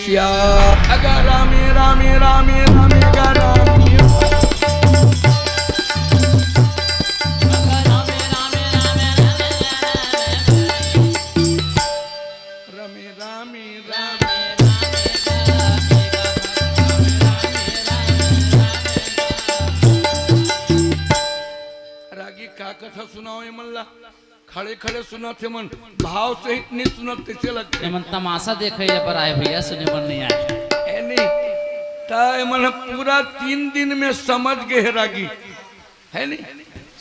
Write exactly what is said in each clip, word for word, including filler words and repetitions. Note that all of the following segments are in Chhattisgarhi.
या अगा रामे रामे रामे रामे गा रामे। रामे रामे रामे। रागी का कथा सुनाओ ये मन ला? खड़े खड़े सुनत हे मन, भाव सहित नहीं सुनत, तैसे लगथे। एमन तमाशा देखे या बर आए भैया, सुने बर नहीं आए। है नहीं? त एमन ह पूरा तीन दिन में समझ गे हे रागी, है नहीं?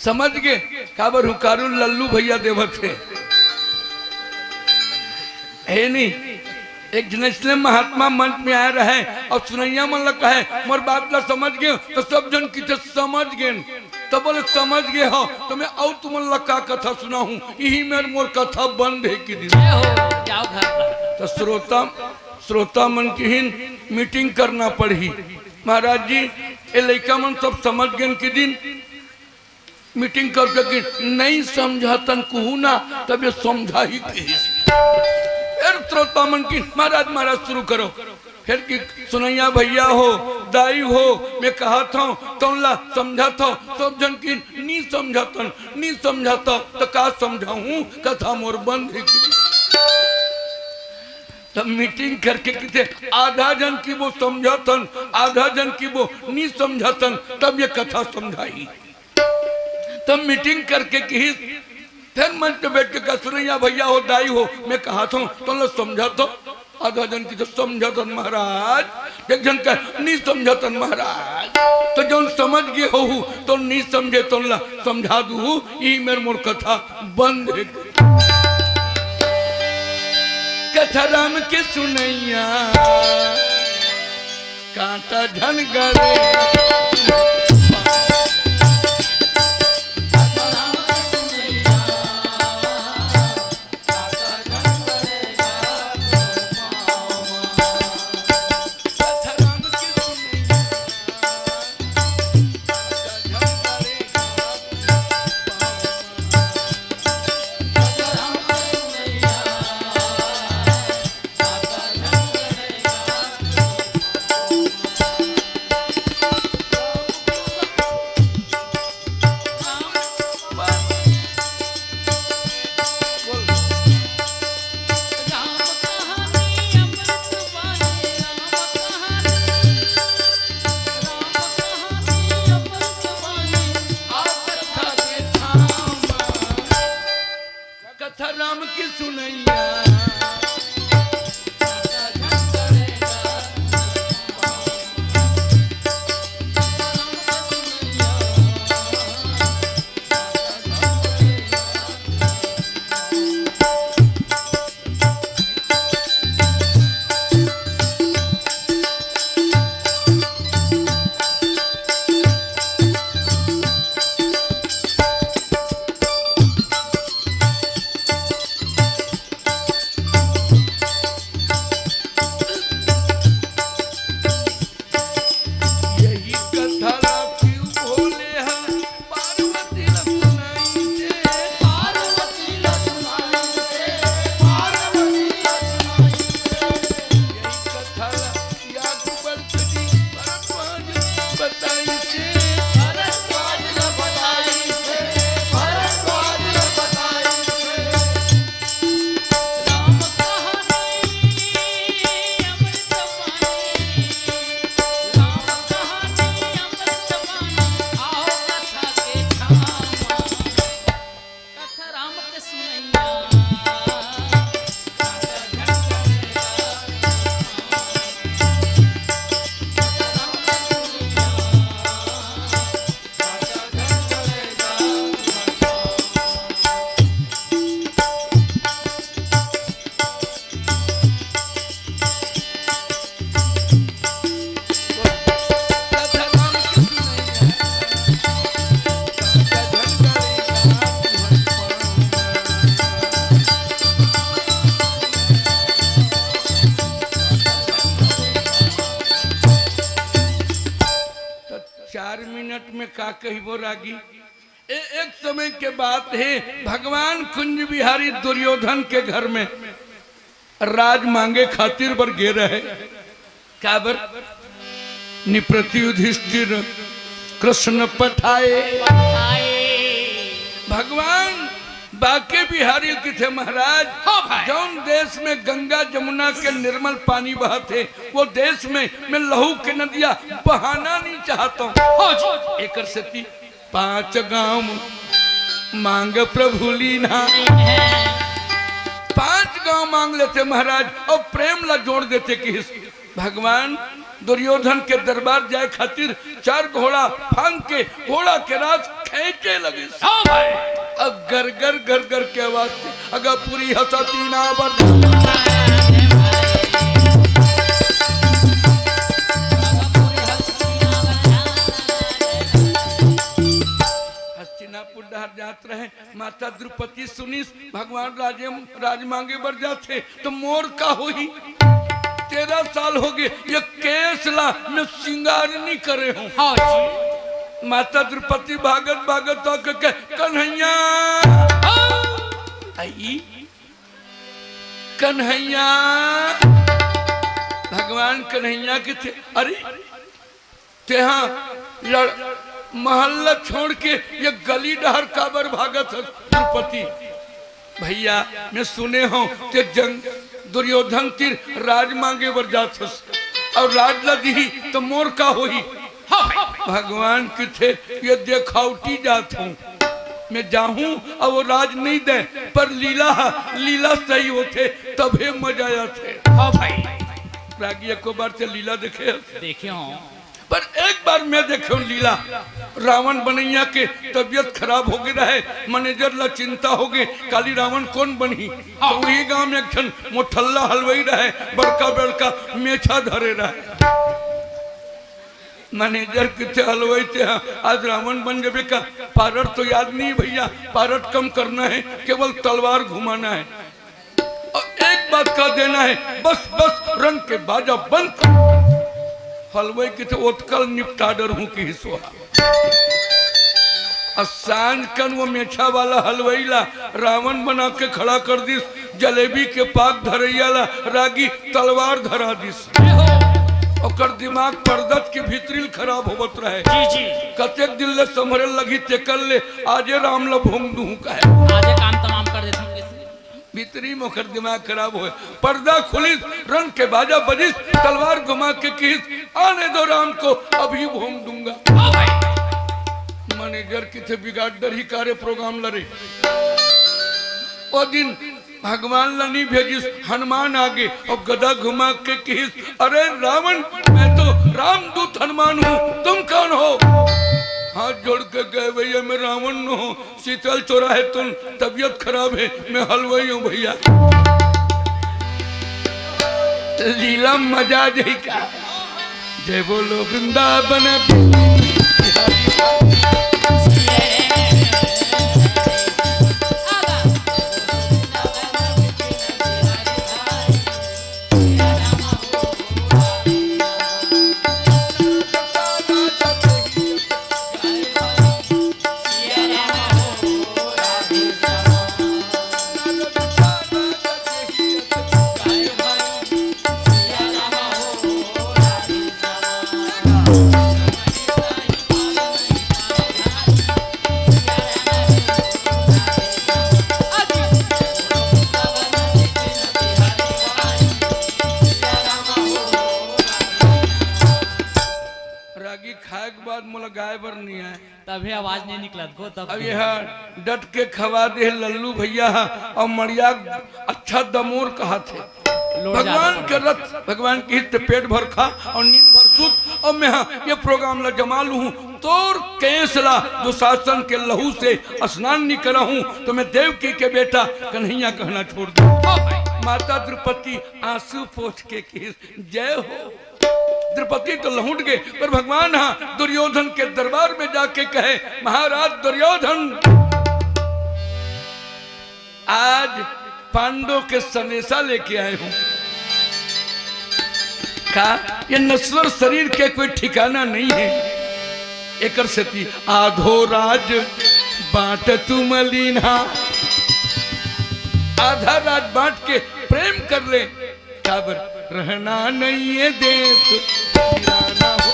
समझ गे, काबर हुकारू लल्लू भैया देवत हे, है नहीं? एक झन अइसने महात्मा मंच में आए रहे अउ सुनइया मन ल कहे, "मोर बात ल समझ गे?" त सब झन किथे, "समझ गेन।" त बोले, "समझ गे हो, त मैं अउ तुमन ल का कथा सुनाहूं, इही मेर मोर कथा बंद हे," कि दिन। जय हो, जाओ घर। त श्रोता, श्रोता मन किहिन, मीटिंग करना पड़ही। महाराज जी, ए लइका मन सब समझ गेन कि दिन। मीटिंग करके कि नहीं समझातन कुहू ना, तब ये समझाही कहिस। फिर श्रोता मन कि, "महाराज, महाराज, शुरू करो।" फिर कि, "सुनइया भैया हो, दाई हो, मैं कहत हंव, तोन ला समझत हंव।" सब झन कि, "नी समझतन, नी समझत हंव, त का समझाहूं, कथा मोर बंद हे कि।" तब मीटिंग करके किथे, आधा झन कि वो समझतन, आधा झन कि वो नी समझतन, तब ये कथा समझाही। तब मीटिंग करके किहिस, फिर मंच पे बैठ के कहा, "सुनइया भैया हो, दाई हो, मैं कहत हंव, तोन ला समझत हंव।" आधा झन किथे, "समझतन महाराज।" एक झन कहे, "नी समझतन महाराज।" त जउन समझ गे होहू, तउन नी समझे, तउन ला समझा दूहू, इही मेर मोर कथा बंद हे। कथा राम के सुनइया, कांटा झन गड़े। कथा राम की सुनैया। यही कथा ला शिव भोले हा पार्वती ला सुनाइसे। पार्वती ला सुनाइसे, पार्वती ला सुनाइसे। यही कथा ला याद बलि जी भरद्वाज ला बताइसे। भरद्वाज ला बताइसे, भरद्वाज ला बताइसे। राम कहानी अमृत पानी, राम कहानी अमृत पानी, आओ कथा के ठाम। कथा राम के सुनैया। त चार मिनट में का कहिबो रागी? ए, एक समय के बात हे, भगवान कुंज बिहारी दुर्योधन के घर में राज मांगे खातिर बर गे रहे। काबर? नृपति युधिष्ठिर कृष्ण पठाए। भगवान बांके बिहारी ल किथे महाराज, हाँ भाई। जौन देश में गंगा जमुना के निर्मल पानी बहत हे, वो देश में मैं लहू के नदिया बहाना नहीं चाहता हूँ। हाँ जी। एकर सेती पांच गांव मांग प्रभु लीन्हा। पांच गांव मांग लेते महाराज, अउ प्रेम ला जोड़ देते किहिस। भगवान दुर्योधन के दरबार जाए खातिर चार घोड़ा फांग के घोड़ा के राज खेंचे लगिस। हाँ भाई। अब गरगर गरगर के आवाज से अगा पूरी हसती ना बर हस्तिनापुर डहर जात रहे। माता द्रौपदी सुनिस, भगवान राजे, राज मांगे बर जाथे, तो मोर का होही? तेरह साल हो गए, ये केस ला मैं सिंगार नहीं करे हूँ। हाँ जी। माता द्रौपदी भागत भागत आके कहे, "कन्हैया।" आई, "कन्हैया।" भगवान कन्हैया किथे? अरे, तेहा लड़-, महल्ला छोड़ के ये गली डहर काबर भागत हस द्रौपदी? भैया, मैं सुने हूँ ते जंग दुर्योधन तीर राज मांगे बर जात हस, अउ राज ला दिही तो मोर का होही? हाँ भाई। भगवान किथे, ये देखावटी जात हूँ, मैं जाहूँ अउ वो राज नहीं दे, पर लीला, लीला सही होथे तभे मजा आथे। हाँ भाई। रागी एको बार ते लीला देखे हस? देखे हूँ। पर एक बार मैं देखे हूँ लीला, रावण बनैया के तबीयत खराब हो गई रहे, मैनेजर ला चिंता हो गई, काली रावण कौन बनही? हाँ। तो वही गांव में एक झन मोठल्ला हलवाई रहे, बड़का बड़का मेछा धरे रहे। मैनेजर किथे हलवाई ते, हाँ, आज रावण बन जबे का? पारट तो याद नहीं भैया, पारट कम करना है, केवल तलवार घुमाना है। अउ एक बात कह देना है, बस, बस, रन के बाजा बंद कर। हलवाई किथे ओतका ल निपटा डरहूं किहिस हा। अउ सांझ कन वो मेछा वाला हलवाई ला रावण बना के खड़ा कर दिस, जलेबी के पाक धरैया ला रागी तलवार धरा दिस। ओकर दिमाग परदत के भीतरी ल खराब होवत रहे। जी, जी। कतेक दिन ले संभरे लगही तेकर ले आजे राम ला भोंग दूहूं कहे। आजे काम तमाम कर देथन। भीतरी म ओकर दिमाग खराब होय। परदा खुलिस, रन के बाजा बजिस, तलवार घुमा के किहिस, "आने दो राम को, अभी भोंग दूंगा।" मैनेजर किथे बिगाड़ डरही का रे प्रोग्राम ल रे। ओ दिन भगवान ल नी भेजिस, हनुमान आगे अउ गदा घुमा के किहिस, "अरे रावण, मैं तो रामदूत हनुमान हूँ, तुम कौन हो?" हाथ जोड़ के कहे, "भैया, मैं रावण न हूँ, शीतल चौराहे तुम तबीयत खराब है, मैं हलवाई हूँ भैया।" लीला मजा आ जाई का। जय बोलो वृंदावन बिहारी। रागी खाए के बाद मोला गाय बर नहीं आए। तभे आवाज नहीं निकलत गो, तब अब भी। यह डट के खवा दे लल्लू भैया ह, अउ मड़िया अच्छा दमोर कहा थे। लोट भगवान ज्यादा के रथ, भगवान के हित पेट भर खा अउ नींद भर सूत। अउ मैं ह ये प्रोग्राम ला जमा लूँ, तोर केस ला दुशासन के लहू से स्नान नहीं करा हूँ, तो मैं देवकी के बेटा कन्हैया कहना छोड़ दूँ। माता द्रौपदी आंसू पोंछ के किहिस, "जय हो।" द्रौपदी तो लहुट गए, पर भगवान हा दुर्योधन के दरबार में जाके कहे, "महाराज दुर्योधन, आज पांडव के संदेशा लेके आए हूं। का ये नश्वर शरीर के कोई ठिकाना नहीं है?" एकर सेती आधो राज बांट तुम लीन्हा, आधा राज बांट के प्रेम कर ले। काबर रहना नहीं ये देश वीराना हो।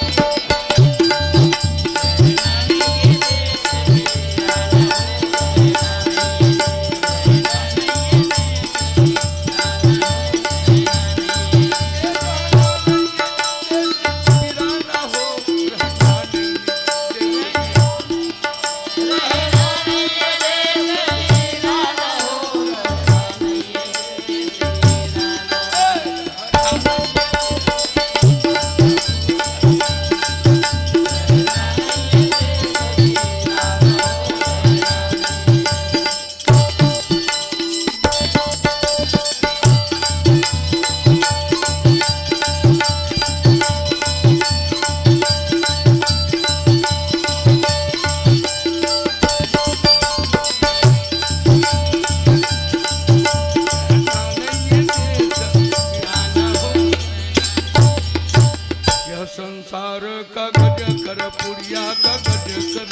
यह संसार का गज कर पुड़िया का गज कर,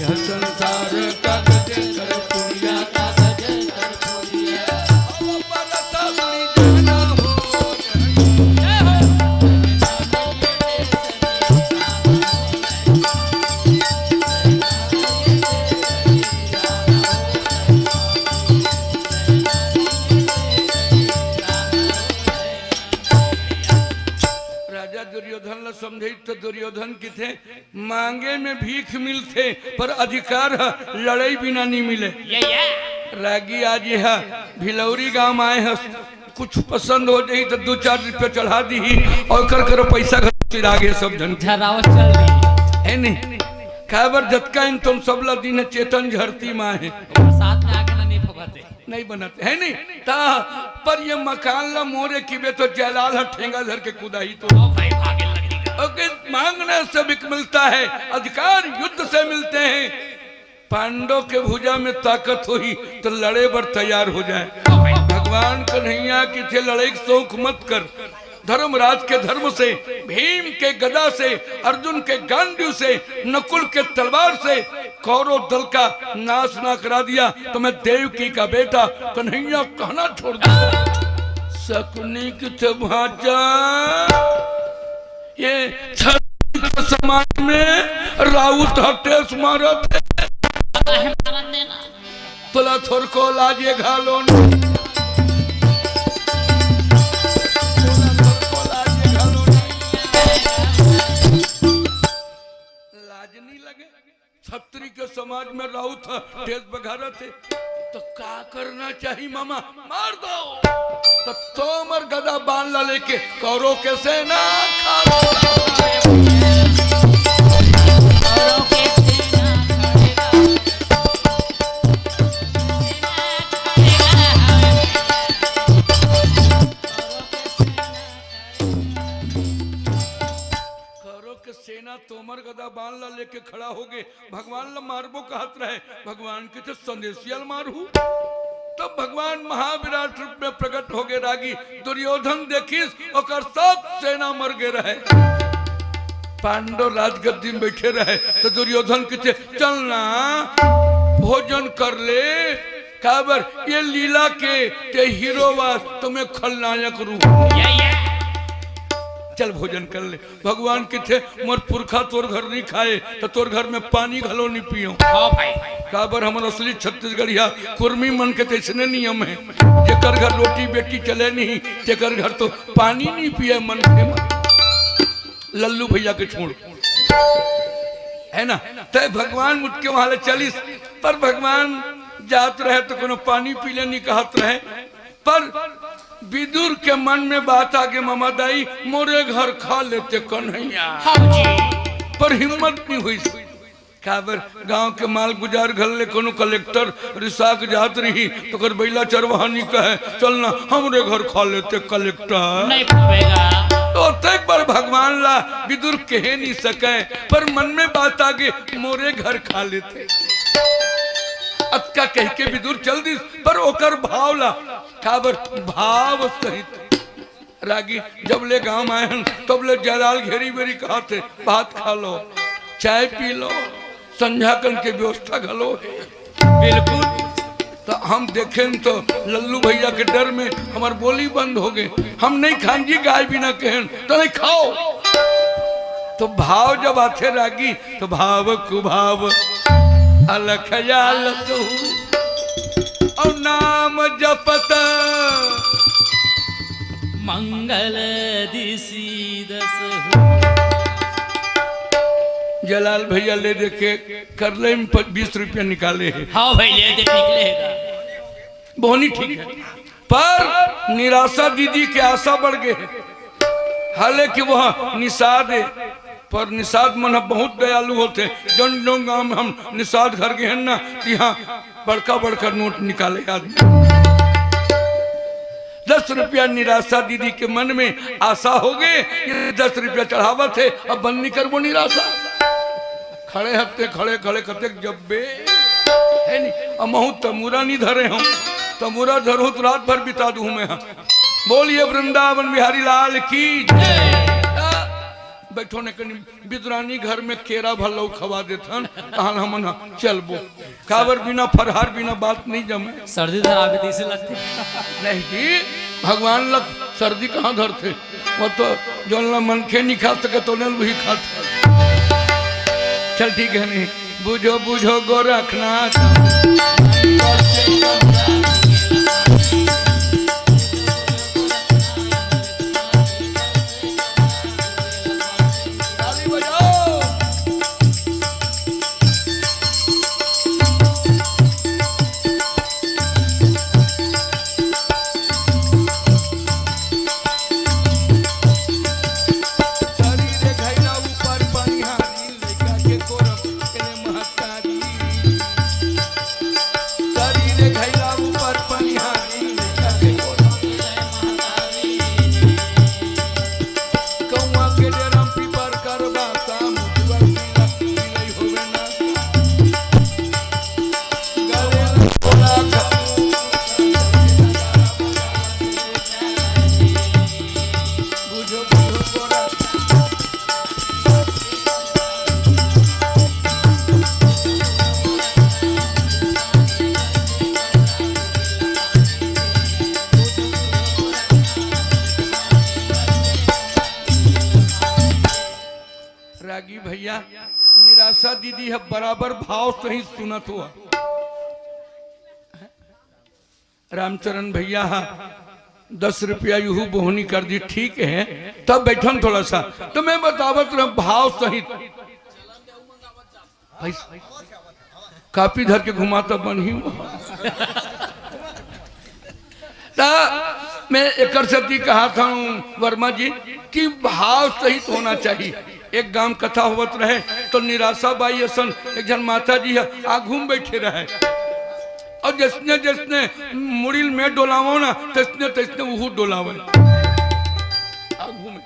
यह संसार का गज कर पुड़िया का गज कर पुड़िया। अब परत अपनी जाना हो। राजा दुर्योधन ला समझे तो दुर्योधन किथे मांगे में भीख मिलथे, पर अधिकार ह लड़ई बिना नी मिले। ये, ये। रागी आज यह भिलौरी गांव आए ह, कुछ पसंद हो जाही तो दो चार रुपया चढ़ा दीही, और कर कर पैसा घर चिरा गे सब झन। झरावत चल रही। है नहीं? काबर जतका इन तुम सबला दिन चेतन झरती माँ है। बरसात में आके ना नहीं फबते। नहीं बनत है नहीं ता। पर ये मकान ला मोरे किबे तो जयलाल ह ठेंगा धर के कुदाही तो। ओ भाई, भागे लगेगा। ओके, मांगने से भी मिलता है, अधिकार युद्ध से मिलते हैं। पांडव के भुजा में ताकत होही तो लड़े बर तैयार हो जाए। ओ भाई। भगवान कन्हैया किथे लड़ई के शौक मत कर। धर्मराज के धर्म से, भीम के गदा से, अर्जुन के गांडीव से, नकुल के तलवार से कौरव दल का नाश ना करा दिया तो मैं देवकी का बेटा कन्हैया कहना छोड़ दूंगा। शकुनी किथे भांचा, ये छत्री के समाज में राउत ह टेस मारत हे। काहे मारत हे ना? तोला थोरको लाज ये घालो नहीं। तोला थोरको लाज ये घालो नहीं। लाज नहीं लगे? छत्री के समाज में राउत ह टेस बघारत हे, तो का करना चाही मामा? मार दो। तो तोमर गदा बाण ला लेके कौरव के सेना खड़ा। कौरव के सेना तोमर गदा बाण ला लेके खड़ा हो गे। भगवान ला मारबो कहत रहे, भगवान किथे संदेसिया ल मारहू। तब भगवान महाविराट रूप में प्रकट हो गे रागी। दुर्योधन देखिस, ओकर सब सेना मर गे रहे। पांडव राजगद्दी में बैठे रहे, तो दुर्योधन किथे चलना भोजन कर ले, काबर ये लीला के ते हीरो वास, तुम्हें खलनायक रूप। चल भोजन कर ले। भगवान किथे मोर पुरखा तोर घर नहीं खाए, तो तोर घर में पानी घलो नहीं पियो। हाँ भाई। काबर हमर असली छत्तीसगढ़िया कुर्मी मन के तैसने नियम है, जेकर घर रोटी बेटी चले नहीं, तेकर घर तो पानी नहीं पिए मन के मन। लल्लू भैया के छोड़, है ना? तय भगवान उठ के वहां ले चलिस, पर भगवान जात रहे तो कोनो पानी पी ले नहीं कहत रहे। पर विदुर के मन में बात आगे, ममा दाई, मोरे घर खा लेते कन्हैया। हाँ जी। पर हिम्मत नहीं हुई। काबर गांव के माल गुजार घर ले कोनो कलेक्टर रिसाक जात रही, तो कर बैला चरवाहा नहीं कहे, "चल ना, हमरे घर खा लेते कलेक्टर।" नहीं पावेगा। तो तय पर भगवान ला विदुर कहे नहीं सके, पर मन में बात आगे, "मोरे घर खा लेते।" अतका कह के विदुर चल दिस, पर ओकर भाव ला, काबर भाव सहित। रागी, जब ले गांव आए हन, तब ले जयलाल घेरी बेरी कहत हे, "भात खा लो, चाय पी लो, संझा कन के व्यवस्था घलो हे।" बिल्कुल। तो हम देखेन तो लल्लू भैया के डर में हमर बोली बंद हो गए। हम नहीं खान जी गाय बिना कहेन तो नहीं खाओ। तो भाव जब आथे रागी तो भाव कुभाव अलख आलस हो। और नाम जपत मंगल दिसी दस हो। जलाल भैया ले दे के करले में प-, बीस रुपया निकाले हे। हाँ भाई, ले दे, निकले हे। बोहनी ठीक है, पर निराशा दीदी के आशा बढ़ गए हे। हालांकि वह निषाद हे, पर निषाद मन ह बहुत दयालु होथे। जौन जौन गांव में हम निषाद घर गए हैं ना, तिहां बड़का बड़का नोट निकाले आदमी। दस रुपया निराशा दीदी के मन में आशा हो गए, ये दस रुपया चढ़ावत हे, अब बंद नहीं करबो निराशा। खड़े हत्ते, खड़े, खड़े कतेक जब्बे, हे नी? अब महू तमूरा नहीं धरे हूँ, तमूरा धरूँ तो रात भर बिता दूँ मैं। हाँ, बोलिए वृंदावन बिहारी लाल की जय। बैठो ने कनी बिदुरानी घर में केरा भर लऊ खवा देथन, तहान हमन ह चलबो। काबर बिना फरहार बिना बात नहीं जमे। सर्दी धर आवे तइसे लगथे। नहीं जी, भगवान लग सर्दी कहाँ धरथे? वो तो जौन ला मनखे नहीं खा सके तो उन्हें वही खाथे। चल ठीक है नहीं, बुझो बुझो गोरखनाथ। ताली बजाओ। शरीर घैला ऊपर पनिहारी, लइका के कोरब के ले महतारी। शरीर घैला ऊपर पनिहारी, लइका के कोरब के ले महतारी। कौआ के डेरम पीपर करबा, साम जुआ तिलक मिलई होवे ना। रागी भैया, निराशा दीदी ह बराबर भाव सहित सुनत हुआ। रामचरण भैया ह दस रुपया यूहू बोहनी कर दी, ठीक है, तब बैठन थोड़ा सा, तो मैं बतावत रह भाव सहित। भाई, कापी धर के घुमा तब बन ही। त मैं एकर सेती कहा था वर्मा जी कि भाव सहित होना चाहिए। एक गांव कथा होवत रहे तो निराशा बाई असन एक जन माता जी ह आगू में बैठे रहे, और जैसने जैसने मुड़ी में डोलावो ना, तैसने तैसने उहू डोलावे आगू में।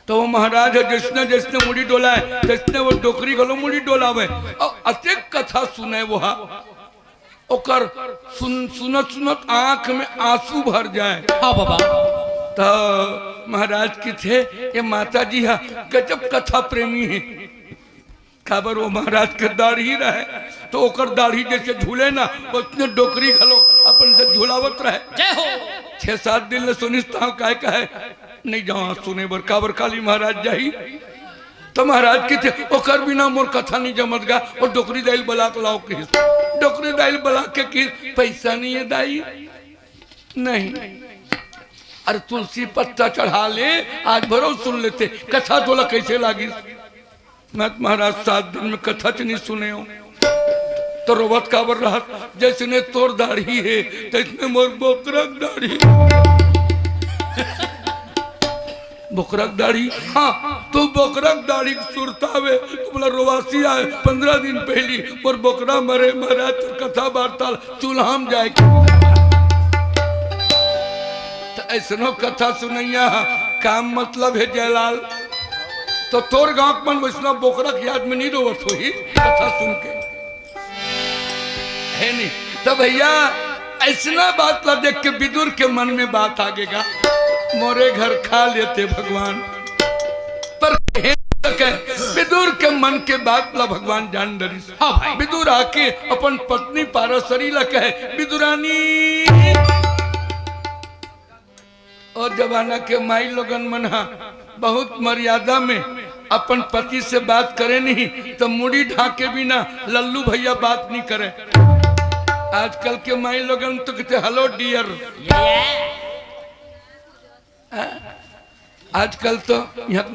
तो वो महाराज ह जैसने जैसने मुड़ी डोलाए, तैसने वो डोकरी घलो मुड़ी डोलावे। और अतेक कथा सुने वो हा, ओकर सुन-, सुनत सुनत आंख में आंसू भर जाए। हाँ बाबा। तो महाराज कथे, ये माता जी ह गजब कथा प्रेमी हे। काबर वो महाराज के दाढ़ी रहे, तो ओकर दाढ़ी जैसे झूले ना, ओसने डोकरी घलो अपन से झुलावत रहे। जय हो। छह सात दिन ले सुनिस तहाँ काय कहे, नहीं जावा सुने बर, काबर काली महाराज जाही। तो महाराज कथे, ओकर बिना मोर कथा नहीं जमत गा, वो डोकरी दाई ल बला के लाव कहिस। डोकरी दाई ल बला के कहिस, पैसा नहीं है दाई? नहीं। अरे तुलसी पत्ता चढ़ा ले, आज भरो सुन लेते, कथा तोला कैसे लागिस? मैं तो महाराज सात दिन में कथा च नहीं सुने हो। तो रोवत काबर रहत, जैसने तोर दाढ़ी हे, तैसने मोर बोकरा के दाढ़ी। बोकरा के दाढ़ी, हाँ, तो बोकरा के दाढ़ी के सुरतावे, तो बोला रोवासी आए, पंद्रह दिन पहली मोर बोकरा मरे, महाराज तोर कथा वार्ता चूल्हा में जाए के। तो ऐसनो कथा सुनैया, काम मतलब है जयलाल। तो तोर गांव के मन वैसना बोकरा के याद में नहीं रोवत होही कथा सुन के, है नहीं? तो भैया, ऐसना बात ला देख के विदुर के मन में बात आ गेगा, मोरे घर खा लेते भगवान, पर हे सके। विदुर के मन के बात ला भगवान जान डरिस। हाँ भाई। विदुर आके अपन पत्नी पाराशरी ला कहे, "विदुरानी।" ओ जमाना के माई लोगन मन हा बहुत मर्यादा में अपन पति से बात करे नहीं तो मुड़ी ढाके बिना लल्लू भैया बात नहीं करे। आजकल के माई लोगन तो कहते, "हेलो डियर।" आजकल तो यहाँ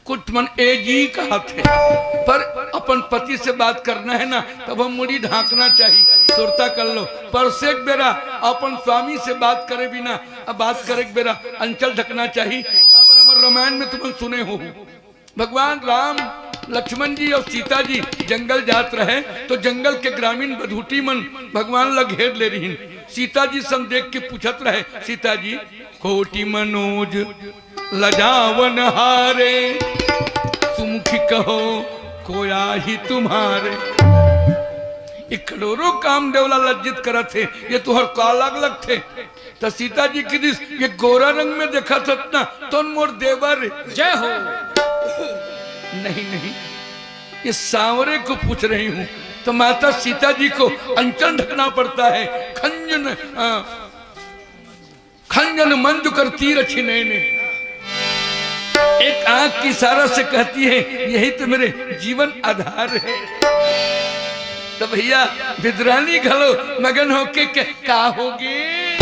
कुछ मन ए जी कहा थे, पर अपन पति से बात करना है ना, तब हम मुड़ी ढांकना चाहिए। सुरता कर लो, परसेक बेरा अपन स्वामी से बात करे बिना, अब बात करे के बेरा अंचल ढकना चाहिए। काबर हमर रामायण में तुमन सुने हो, भगवान राम, लक्ष्मण जी और सीता जी जंगल जात रहे, तो जंगल के ग्रामीण बधूटी मन भगवान ला घेर ले रहिन। सीता जी सन देख के पूछत रहे, "सीता जी, कोटि मनोज लजावन हारे, सुमुखि कहो कोया ही तुम्हारे।" ये करोड़ों कामदेव ला लज्जित करत हे, ये तुहर का लाग लगथे? तो सीता जी कहिस, "ये गोरा रंग में देखत हस ना, तोन मोर देवर हे।" जय हो। "नहीं, नहीं, ये सांवरे को पूछ रही हूँ।" तो माता सीता जी को अंचल ढकना पड़ता है। खंजन, अ, खंजन मंजु कर तीर छिनैने। एक आंख के इशारा से कहती है, "यही तो मेरे जीवन आधार है।" तो भैया, विदुरानी घलो मगन होके के, "का होगे?"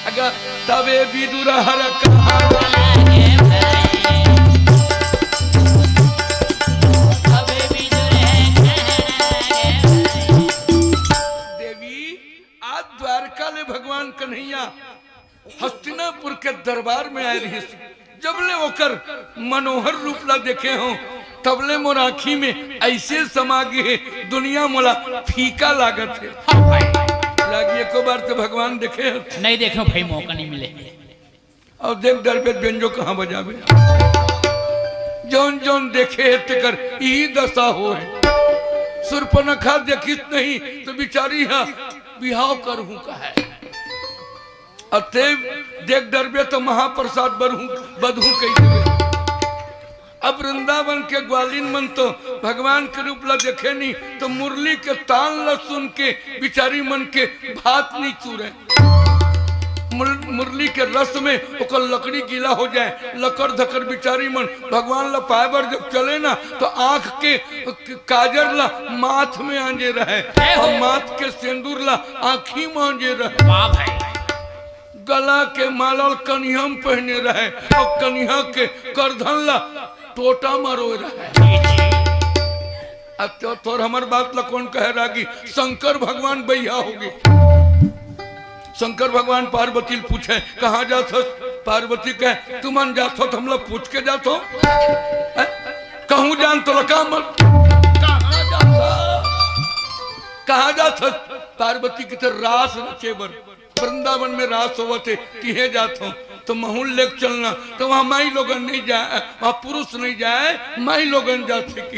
अगर तबे विदुर हर कहा देवी, आज द्वारका ले भगवान कन्हैया हस्तिनापुर के दरबार में आए रहिस। जब ले ओकर मनोहर रूप ला देखे हो, तब ले मोर आँखी में ऐसे समा गे हे, दुनिया मोला फीका लागत हे। हाँ भाई। लागी एको बार तो भगवान देखे हो? नहीं देखे भाई, मौका नहीं मिले। अब देख डरबे त बेंजो कहाँ बजाबे। जौन जौन देखे हे तेकर यही दशा हो हे। सुर्पनखा देखिस नहीं तो बिचारी हा बिहाव करहूँ कहे। अतएव देख डरबे तो महाप्रसाद बरहूँ, बदहूँ कहि देबे। अब वृंदावन के ग्वालिन मन तो भगवान के रूप ला देखे नहीं, तो मुरली के तान ला सुन के बिचारी मन के भात नहीं चूरे। मुर-, मुरली के रस में ओकर लकड़ी गीला हो जाए, लकर धकर बिचारी मन भगवान ला पाए बर जब चले ना, तो आँख के काजर ला माथ में आंजे रहे, जय हो। और माथ के सेंदूर ला आँखी मांजे रहे। वाह भाई। गला के माला ल कनिहा में पहने रहे और कनिहा के करधन ला टोटा मरोए रहे। अब तो तोर हमर बात ला कौन कहे रागी, शंकर भगवान बइहा होगे। शंकर भगवान पार्वती ल पूछे, "कहाँ जात हस?" पार्वती कहे, "तुमन जात हो तो हमला पूछ के जात हो? हैं? कहूँ जान तो लका मत। कहाँ जात हस? कहाँ जात हस?" पार्वती कथे, "रास रचे बर।" वृंदावन में रास होवत हे, तिहे जात हो, तो महूँ ल लेके चलना। तो वहाँ माई लोगन नहीं जाए, वहाँ पुरुष नहीं जाए, माई लोगन जात हे कि।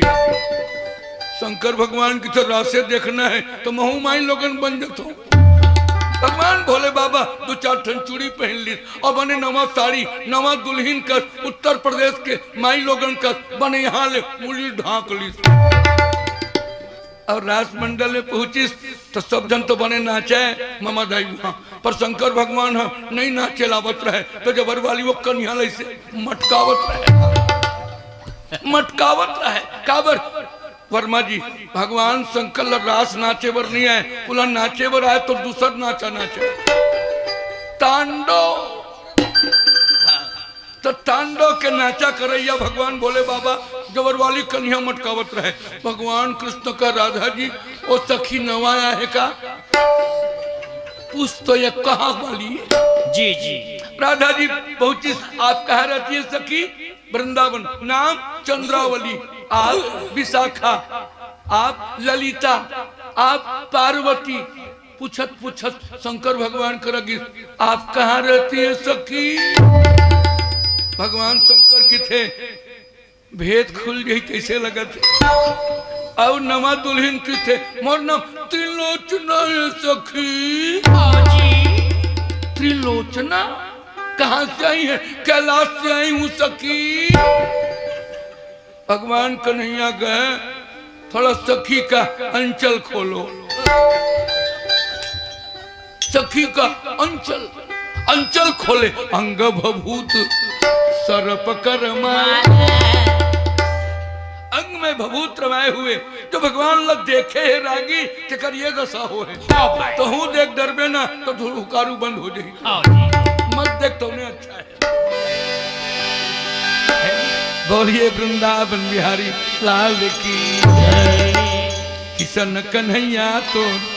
शंकर भगवान की तो रासे देखना है, तो महूँ माई लोगन बन जात हो। भगवान भोले बाबा दो चार ठन चूड़ी पहन लीस और बने नवा साड़ी, नवा दुल्हिन कस, उत्तर प्रदेश के माई लोगन कस बने यहाँ ले मुड़ी ढांक लीस। और रास मंडल में पहुंचिस तो सब झन तो बने नाचे ममा दाई वहाँ, पर शंकर भगवान ह नहीं नाचे ल आवत रहे, तो जबर वाली वो कनिहा ल ऐसे मटकावत रहे, मटकावत रहे। काबर? वर्मा जी, भगवान शंकर ल रास नाचे बर नहीं आए, ओला नाचे बर आए तो दूसर नाचा नाचे, तांडो। तो तांडव के नाचा करैया भगवान भोले बाबा जबर वाली कनिहा मटकावत रहे। भगवान कृष्ण का, "राधा जी, वो सखी नवा आया है का?" पूछ तो ये कहाँ वाली है? जी, जी। राधा जी पहुंची, "आप कहाँ रहती है सखी?" "वृंदावन।" "नाम?" "चंद्रावली।" "आप?" "विशाखा।" "आप?" "ललिता।" "आप?" "पार्वती।" पूछत पूछत शंकर भगवान करा गिस, "आप कहाँ रहती है सखी?" भगवान शंकर कथे, "भेद खुल गई, कैसे लगत है?" अउ नवा दुल्हिन कथे, "मोर नाम त्रिलोचना है सखी।" त्रिलोचना? कहाँ से आई है? कैलाश से आई हूँ सखी। भगवान कन्हैया कहे, थोड़ा सखी का अंचल खोलो। सखी का अंचल, अंचल खोले, अंग भभूत सर्प कर माला। अंग में भभूत रमाए हुए जो भगवान ला देखे हे रागी, तेकर ये दशा हो हे। हाँ भाई। तो हूँ देख डरबे ना, तो तू हुकारू बंद हो जाही। हाँ जी। मत देख, तौने अच्छा है। बोलिए वृंदावन बिहारी लाल की जय। किशन कन्हैया तो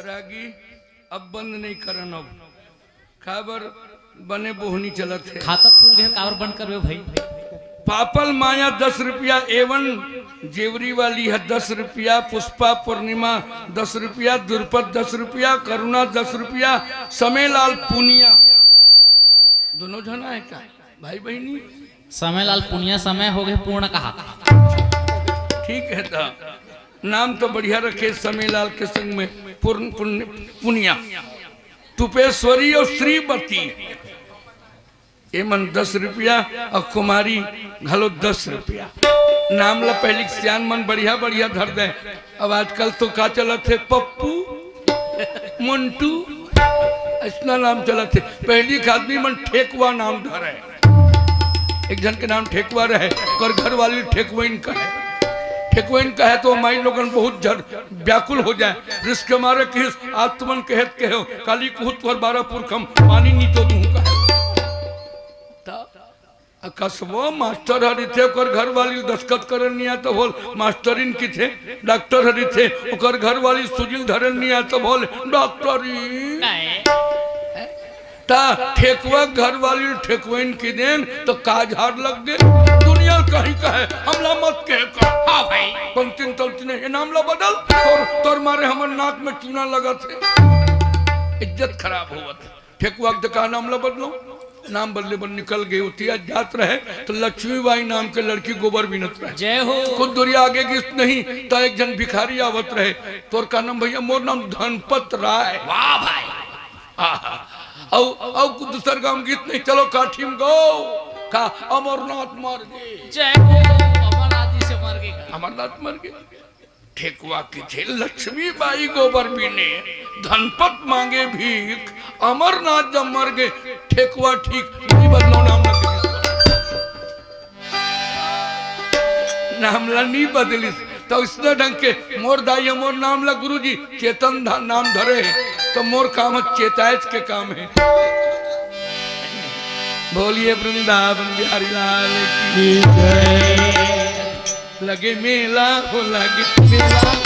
रागी, अब बंद नहीं करन अब। काबर बने बोहनी चलत हे। खाता खुल गए, काबर बंद करबे भाई? पापल माया दस रुपया, एवन जेवरी वाली है दस रुपया, पुष्पा पूर्णिमा दस रुपया, दुर्पद दस रुपया, करुणा दस रुपया, समेलाल पुनिया, दोनों झना है का भाई बहिनी? समय लाल पुनिया समय हो गए पूर्ण कहा। ठीक है, तो नाम तो बढ़िया रखे समय लाल के संग में पूर्ण पुण्य पुनिया, तुपेश्वरी और श्रीमती, एमन दस रुपया और कुमारी घलो दस रुपया। नाम ला पहली सियान मन बढ़िया बढ़िया धर दे। अब आजकल तो का चलत हे, पप्पू, मंटू, अइसना नाम चलत हे। पहली के आदमी मन ठेकवा नाम धरे। एक झन के नाम ठेकवा रहे, ओकर घर वाली ठेकवइन कहे। ठेकवइन कहे तो माई लोगन बहुत झर व्याकुल हो जाए। रिस के मारे किहिस, "आज तुमन कहेत कहेव, काली कुहू तुहर बारह पुरख हम पानी नी तो दूहूं" कहे। त अकसबो मास्टर ह रहिथे, ओकर घरवाली दस्खत करन नइ आय त बोल मास्टरिन किथे, डॉक्टर ह रहिथे, ओकर घरवाली सुजिल धरन नइ आय त बोल डॉक्टरिन। काहे? त ठेकुआ घरवाली ठेकुआइन किदेन त का झार लग गे। दुनिया कहीं कहे, हमला मत कहे का। हाँ भाई। पंक्तिन तंक्तिन ये नाम ला बदल, तोर, तोर मारे हमर नाक में चूना लगत हे। इज्जत खराब होवत हे। ठेकुआ के का नाम ला बदलो? नाम बदले बर निकल गे होती, आज जात रहे त लक्ष्मीबाई नाम के लड़की गोबर बीनत रहे। जय हो। कुछ दूरी आगे गिस नहीं त एक झन भिखारी आवत रहे। तोर का नाम भैया? मोर नाम धनपत राय। वाह भाई। आहा। अउ, अउ कुछ दूसर गांव गिस नहीं, चलो काठी म गो। का अमरनाथ मर गे। जय हो, अमरनाथ जी से मर गे। अमरनाथ मर गे। ठेकुआ किथे लक्ष्मी बाई गोबर बीने, धनपत मांगे भीख, अमरनाथ जब मर गे, ठेकुआ ठीक नहीं बदलो नाम ना। नाम ला नहीं बदलिस, त इसने ढंग के मोर दाई ह मोर नाम ला गुरुजी चेतन धा-, नाम धरे हे, त मोर काम ह चेतायच के काम हे। बोलिए वृंदावन बिहारी लाल की जय। लगे मेला हो लगे मेला।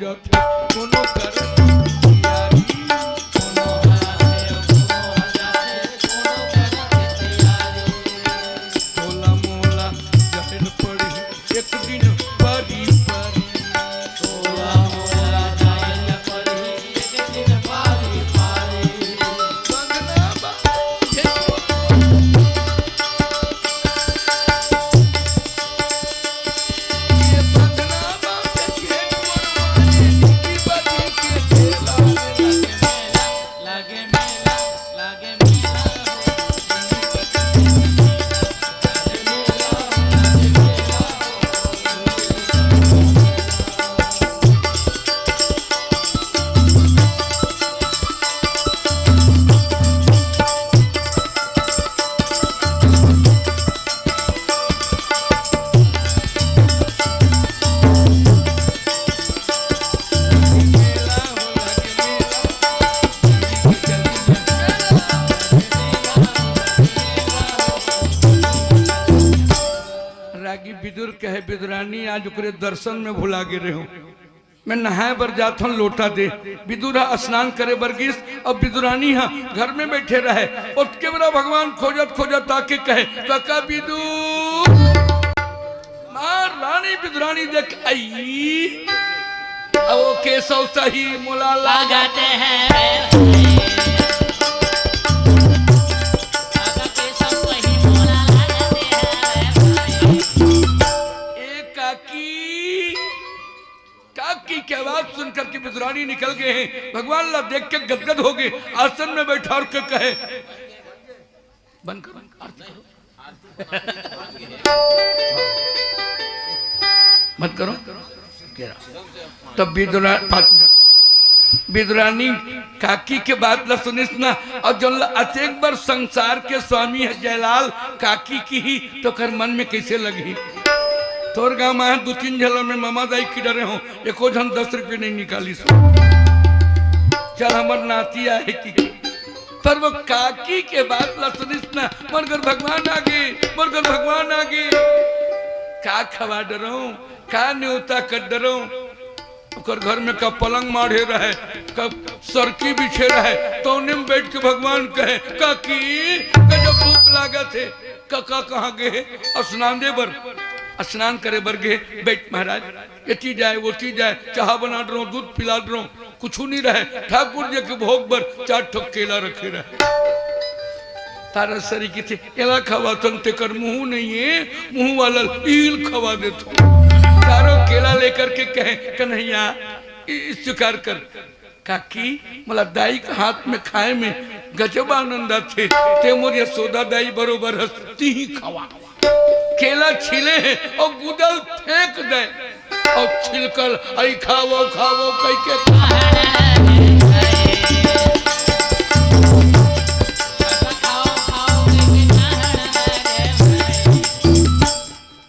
जाथे कोनो करन तियारी, कोनो हाथे कोनो जाथे कोनो करन तियारी। तोला मोला जाए ल पड़ही एक दिन पारी पारी। तोला मोला जाए ल पड़ही एक दिन पारी पारी। बंधना बा, ये बंधना बा, ये मोर मारे की बजी के तेला। लागे मेला, लागे मेला। रागी विदुर कहे, "विदुरानी, आज ओकरे दर्शन में भुला गे रेहेंव। मैं नहाए बर जात हंव, लोटा दे।" विदुर ह स्नान करे बर गिस, अउ विदुरानी ह घर में बइठे रहय। ओतके बेरा भगवान खोजत खोजत आके कहे, "कका विदुर, माँ रानी विदुरानी देख आई, अउ केसव सही मोला लागत हे।" ए काकी, काकी के आवाज सुन करके विदुरानी निकल गे हे। भगवान ला देख के गदगद हो गे, आसन में बइठार के कहे, "बंद करो, आरती करो, बंद करो।" तब विदुरा-, विदुरानी काकी के बात ला सुनिस ना, अउ जोन ला अतेक बर संसार के स्वामी हे जयलाल, काकी किही त ओकर मन में कइसे लगही? तोर गांव में दू तीन झन ला मैं ममा दाई कहि डरे हंव, एको झन दस रुपये नइ निकालिस। चल, हमर नाती आय हे कि। पर वो काकी के बात ला सुनिस ना, मोर घर भगवान आगे, मोर घर भगवान आगे। का खवा डरंव, का नेवता कर डरंव। ओकर घर में का पलंग माढ़े रहय, का सरकी बिछे रहय, तउने में बइठ के भगवान कहे, "काकी, गजब भूख लागत हे।" "कका कहाँ गे हे?" "स्नान दे बर।" "स्नान करे बर गे हे?" "बइठ महाराज, एती जाय, ओती जाय, चाहा बना डरंव, दूध पिला डरंव, कुछू नइ रहय।" ठाकुर जी के भोग बर चार ठो केला रखे रहय। तारा सरकी कथे, "एला खवाथन, तेकर मुंह नइ हे, मुंह वाला ईल खवा देथन।" चारों केला लेकर के कहे, "कन्हैया, ई स्वीकार कर।" "काकी, मोला दाई के हाथ में खाए में गजब आनंद आथे, ते मोर यशोदा दाई बरोबर हस, तिही खवा।" केला छीले हे अउ गुदल फेंक दे, अउ छिलकल, "अई खावो, खावो," कहिके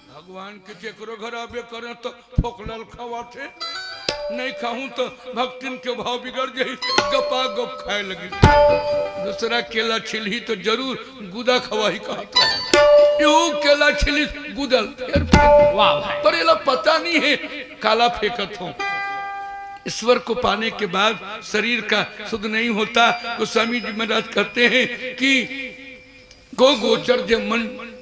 भगवान के जेकरो घर आबे करे त फोकलल खवाथे, नइ खाहूं त भक्तिन के भाव बिगड़ जाही, गपा गप खाए लगी। दूसरा केला छिलही त जरूर गुदा खवाही कहत रहे। यू केला छिलिस गुदल, फेर फेंक। वाह भाई। पर एला पता नइ हे, काला फेंकत हों। ईश्वर को पाने के बाद शरीर का सुध नहीं होता। गोस्वामी जी महाराज कहते हैं कि गो गोचर जे मन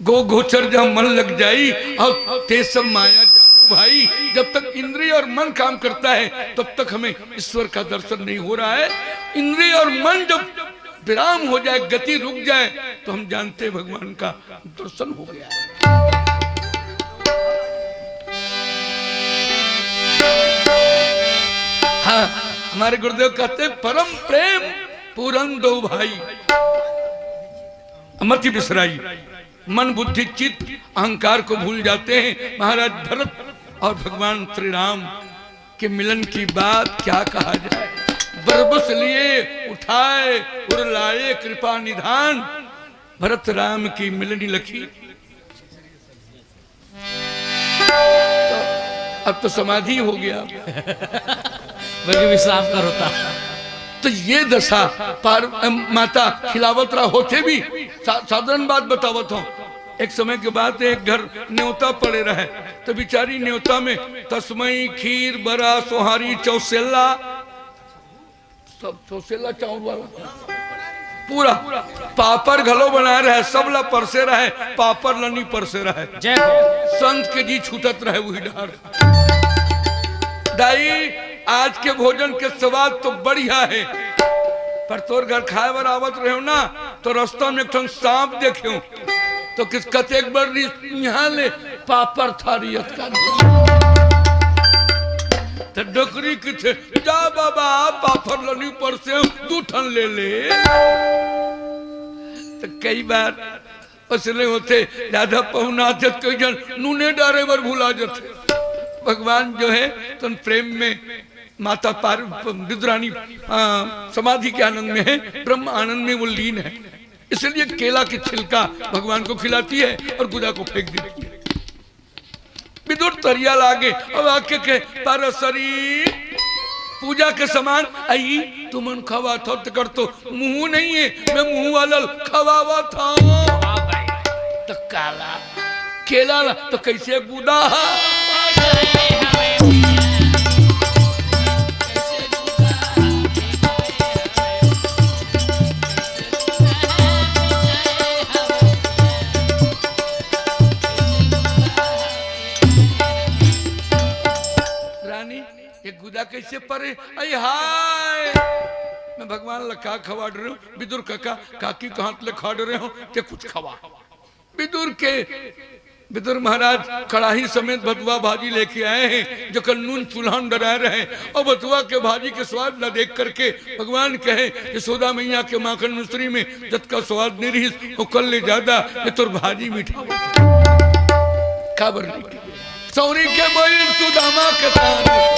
गो गोचर जहाँ मन लग जाई, अउ ते सब माया जानू भाई। जब तक इंद्रिय और मन काम करता है, तब तक हमें ईश्वर का दर्शन नहीं हो रहा है। इंद्रिय और मन जब विराम हो जाए, गति रुक जाए, तो हम जानते हैं भगवान का दर्शन हो गया है। हाँ, हमारे गुरुदेव कहते, "परम प्रेम पूरन दो भाई, मति बिसराई।" मन, बुद्धि, चित्त, अहंकार को भूल जाते हैं। महाराज भरत और भगवान श्री राम के मिलन की बात क्या कहा जाए। बरबस लिए उठाए उर लाए कृपा निधान, भरत राम की मिलनी लखी। तो अब तो समाधि हो गया। बल्कि विश्राम करो ता। तो ये दशा पार-, अम, माता खिलावत रहा होते भी सा-, साधारण बात बतावत हों। एक समय के बाद एक घर नेवता पड़े रहे, तो बिचारी नेवता में तसमई, खीर, बरा, सोहारी, चौसेला, सब चौसेला चाउर वाला, पूरा पापड़ घलो बनाए रहे, सब ला परसे रहे, पापड़ ला नी परसे रहे। जय हो। संत के जी छूटत रहे वही डार। दाई, आज के भोजन के स्वाद तो बढ़िया हे, पर तोर घर खाए बर आवत रहेंव ना, तो रस्ता में एक ठन सांप देखेंव, तो किस कतेक बड़ रिस इहाँ ले पापड़ थारी अतका। तो डोकरी किथे, जा बाबा, पापड़ ल नी परसेंव, दू ठन ले ले। तो कई बार असने होथे, जादा पहुना आथे त कई झन नूने डारे बर भुला जथे। भगवान जो हे, तन प्रेम में माता पार-, विद्रानी, आ, समाधि के आनंद में हे, ब्रह्म आनंद में वो लीन हे। इसलिए केला की छिलका भगवान को खिलाती है और गुदा को फेंक देती है। विदुर तरिया लागे, अब आके के, "परसरी पूजा के समान अई, तुमन खवाथव, तेकर तो मुंह नहीं हे, मैं मुंह वाला ल खवावत हंव।" वाह भाई। त काला केला ला तो कइसे गुदा हा? रानी, ये गुदा कइसे परे? अई हाय, मैं भगवान ला का खवा डरेंव? विदुर कका, काकी के हाथ ले खा डरेंव, ते कुछ खवा। विदुर के, विदुर महाराज कड़ाही समेत भतुआ भाजी लेके आए हें, जेकर नून चूल्हा में डराए रहे, अउ भतुआ के भाजी के स्वाद ला देख करके भगवान कहे, यशोदा मैया के माखन मिश्री में जतका स्वाद नइ रिहिस, ओकर ले जादा ये तोर भाजी मीठा होथे। काबर नहीं? सौरी के बोइर सुदामा के तान।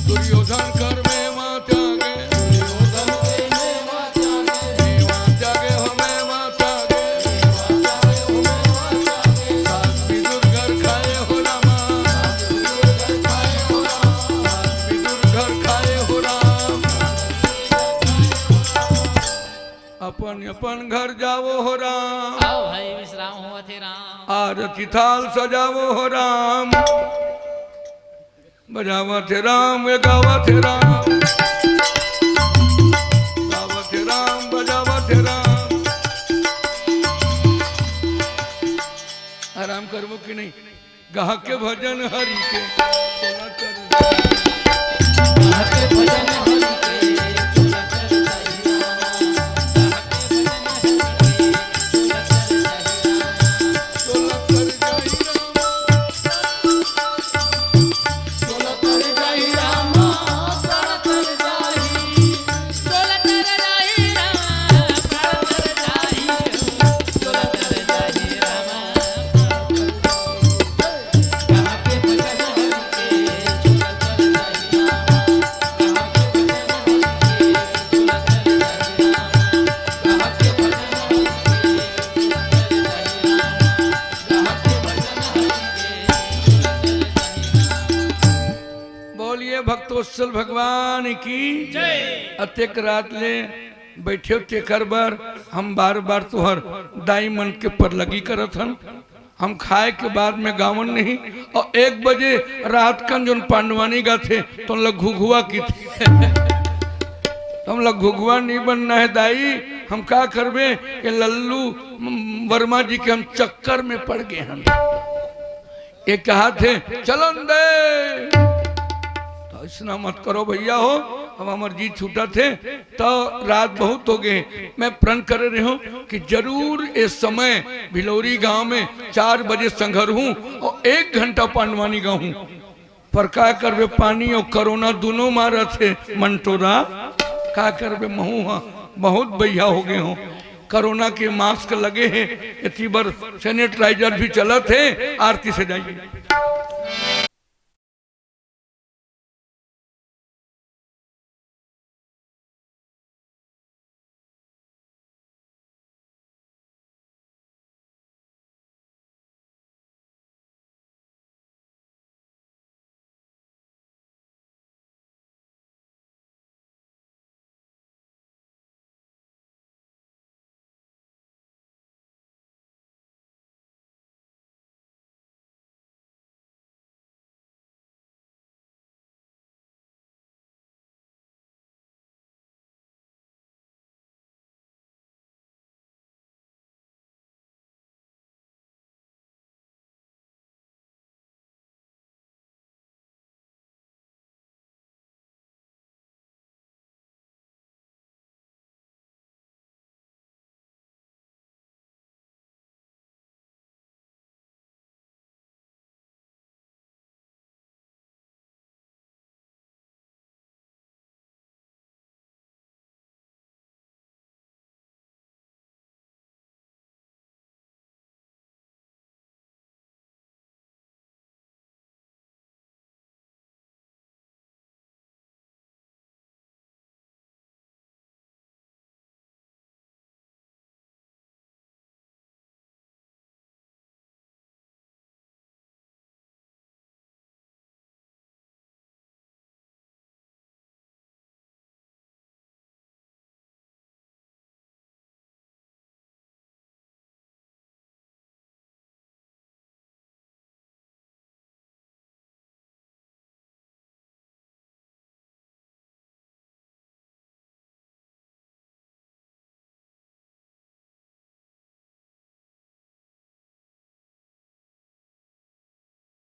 दुर्योधन कर में मां त्यागे। दुर्योधन कर में मां त्यागे। में मां त्यागे हो, में मां त्यागे। सास विदुर घर खाए हो रामा। सास विदुर घर खाए हो राम। अपन अपन घर जावो हो राम। आओ भाई, विश्राम होवत हे राम। आरती थाल सजावो हो राम। बजावत हे राम, ये गावत हे राम। गावत हे राम, बजावत हे राम। आराम करबो कि नहीं? गाके भजन हरि के, तोला कर। गाके भजन हरि के, तोला कर। बोलिए भक्तवत्सल भगवान की जय। अतेक रात ले बइठे हो तेकर बर हम बार बार तुहर दाई मन के परलगी करत हन। हम खाए के बाद में गावन नहीं, अउ एक बजे रात कन जोन पांडवानी गाथे, तोन ल घुघुआ किथे। तो हम ल घुघुआ नहीं बनना हे दाई, हम का करबे? ये लल्लू, म, वर्मा जी के हम चक्कर में पड़ गे हन। ये कहाथे, "चलन दे।" तो अइसना मत करो भइया हो, अब हमर जी छूटत हे, तो रात बहुत हो गे। मैं प्रण करे रहेंव कि जरूर ए समय भिलौरी गांव में चार बजे संघरहूं अउ एक घंटा पांडवानी गाहूं। पर का करबे, पानी अउ कोरोना दूनों मारत हे मंटोरा। का करबे, महूं ह बहुत बइहा हो गे हों। कोरोना के मास्क लगे हे, एती बर sanitizer भी चलत हे। आरती सजाइए।